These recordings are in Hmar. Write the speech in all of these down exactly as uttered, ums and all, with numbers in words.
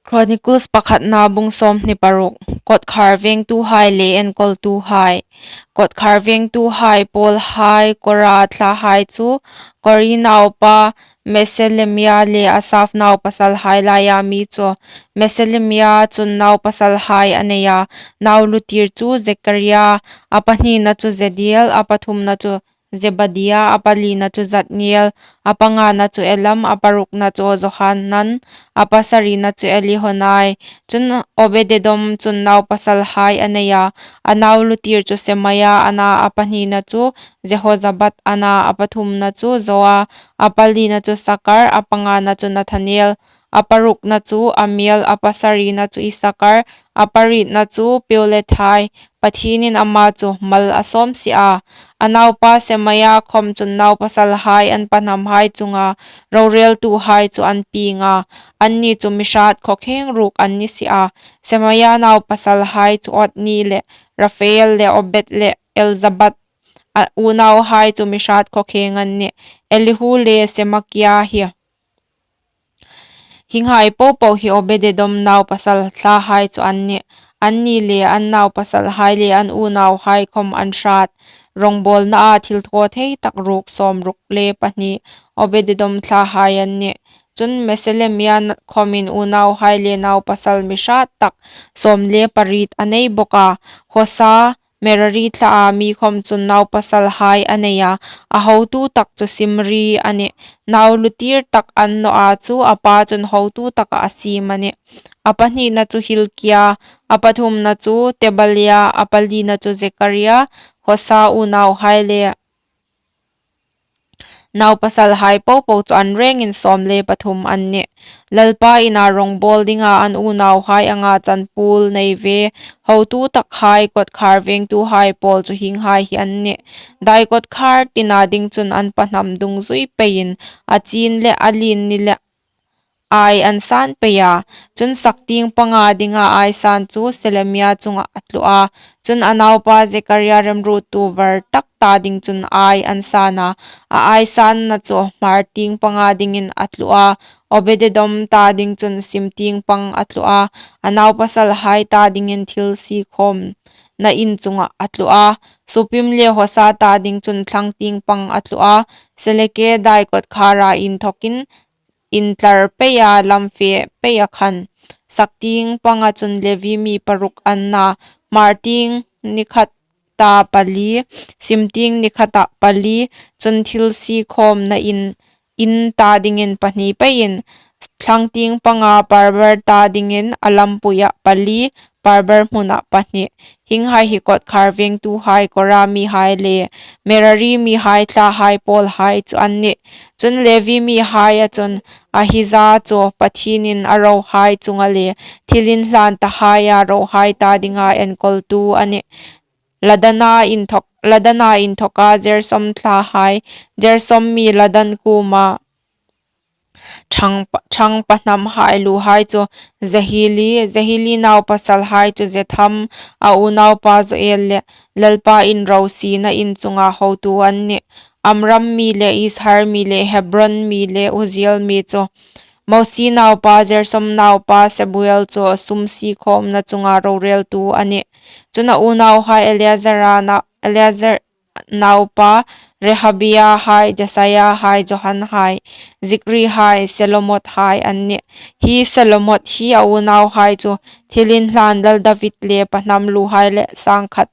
Chronicles pakhatna bung sawmhni paruk. Kawtkhar vengtuhai le enkoltuhai. Kawtkhar vengtuhai pawlhai Kora thlahai chu Kori naupa Meselemia le Asaf naupasalhai laia mi chu. Meselemia chun naupasalhai a nei a, nau lutir chu Zekaria, a pahnina chu Jediel, a pathumna chu Zebadia, a palina chu Jatniel, a pangana chu Elam, a parukna chu Johanan, a pasarina chu Elihonai. Chun Obededom chun naupasalhai a nei a, a nau lutir chu Semaia a na, a pahnina chu Jehozabad a na, a pathumna chu Joa, a palina chu Sakar, a pangana chu Nathaniel, a parukna chu Amiel, a pasarina chu Isakar, a parietna chu Peulethai. Pathienin ama chu mal a sawm si a. A naupa Semaia khom chun naupasalhai an pahnamhai chunga roreltuhai chu an pieng a, anni chu mi hrat khawkheng ruk an ni si a. Semaia naupasalhai chu Otni le Raphael le Obed le Elzabad, a unauhai chu mi hrat khawkheng an nih. Elihu le Semakia hi. Hienghai popo hi Obededom naupasalhai chu an nih. Anni le an naupasalhai le an unauhai khom an hrat. Rongbawlnaa thil thaw thei tak ruk sawmruk le pahni Obededom thlahai an nih. Chun Meselemia khomin unauhai le naupasal mi hrat tak sawm le pariet a nei bawk a. Hosa, Merari thlaa mi khom chun naupasalhai a nei a, a hotu tak chu Simri a nih. Nau lutir tak an naw a chu a pa chun hotu taka a siem a nih. A pahnina chu Hilkia, a pathumna chu Tebalia, a palina chu Zekaria. Hosa unauhai le naupasalhai popo chu an rengin sawm le pathum an nih. Lalpa ina rongbawl dinga an unauhai anga chanpuol nei ve hotu takhai kawtkhar vengtuhai pawl chu hienghai hi an nih. Dai kawtkhar tina ding chun an pahnam dungzui peiin a chin le a lien ni le ai an san pei a. Chun saktieng panga dinga ai san chu Selemia chunga a tlu a. Chun a naupa Zekaria remruottu var tak ta ding chun ai an san a. A ai sanna chu hmartieng panga dingin a tlu a. Obededom ta ding chun simtieng pang a tlu a. A naupasalhai ta dingin thil siekhawmna in chunga a tlu a. Supim le Hosa ta ding chun thlangtieng pang a tlu a. Seleke dai kawtkhara inthokin intlar peia lam fe peia khan. Saktieng panga chun Levi mi paruk an na, hmartieng ni khata pali, simtieng ni khata pali, chun thil siekhawmna in, in ta dingin pahni peiin, thlangtieng panga parbar ta dingin a lampuia pali, parbar hmuna pahni. Hienghai hi kawtkhar vengtuhai Kora mihai le Merari mihai thlahai pawlhai chu an nih. Chun Levi mihaia chun Ahija chu Pathienin a rohai chunga le thil inhlan tahaia rohai ta dinga enkawltu a nih. Ladana inthawk, Ladana inthoka Gersom thlahai, Gersom mi Ladan kuoma thang pa-, thang pahnamhai luhai chu Jehili, Jehili naupasalhai chu Zetham, a unaupa Joel le Lalpa in rosina in chunga hotu an nih. Amram mi le Izhar mi le Hebron mi le Uzziel mi chu Mosi naupa Gersom naupa Sebuel chu sum siekhawmna chunga roreltu a nih. Chun a unauhai Eleazara na-, Eleazar naupa Rehabia hai, Jesaia hai, Johan hai, Zikri hai, Selomot hai an nih. Hi Selomot hi a unauhai chu thil inhlan Lal David le pahnam luhai le sangkhat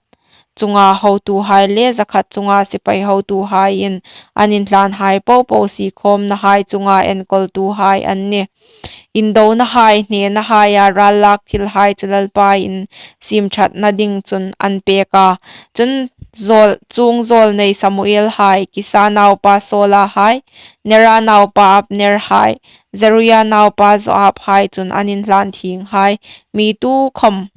chunga hotuhai le zakhat chunga sipai hotuhaiin an inhlanhai popo siekhawmnahai chunga enkawltuhai an nih. Indonahai, hnehnahaia rallak thilhai chu Lalpa in siemṭhatna ding chun an pek a. Chun zawl, chuong zawl nei Samuel hai, Kisa naupa Saula hai, Nera naupa Abner hai, Zeruia naupa Joab hai chun an inhlan thienghai mi tukhawm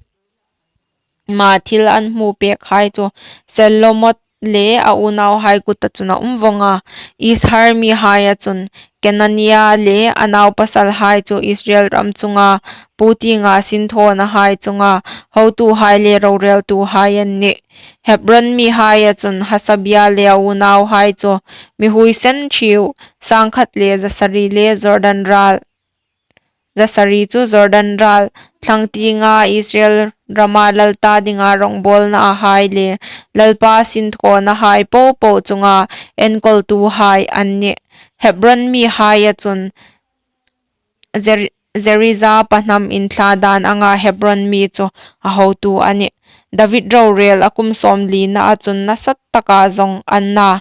ma thil an hmu pekhai chu Selomot le a unauhai kuta chun a um vong a. Izhar mihaia chun Kenania le a naupasalhai chu Israel ram chunga puotienga sinthawnahai chunga hotuhai le roreltuhai an nih. Hebron mihaia chun Hasabia le a unauhai chu mi huoisen ṭhiu, sangkhat le zasari le Jordan ral zasari chu Jordan ral thlang tienga Israel rama lal ta dinga rawngbawlnahai le Lalpa sinthawnahai po po chunga enkawltuhai an nih. Hebron mihaia chun Jer-, Jeriza pahnam inthla dan anga Hebron mi chu a hotu a nih. David rorel a kum sawmlinaa chun nasataka zawng an na.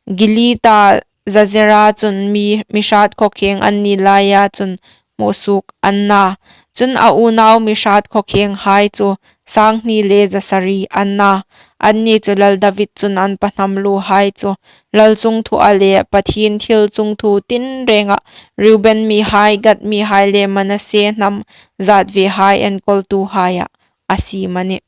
Gilead-a Jazera chun mi, mi hrat khawkheng an ni laia chun hmusuok an na. Chun a unau mi hrat khawkhenghai chu sanghni le zasari an na. Anni chu Lal David chun an pahnam luhai chu lal chungthu a le Pathien thil chungthu tinrenga Reuben mihai, Gad mihai le Manasse hnam zatvehai enkawltuhaia a siem a nih.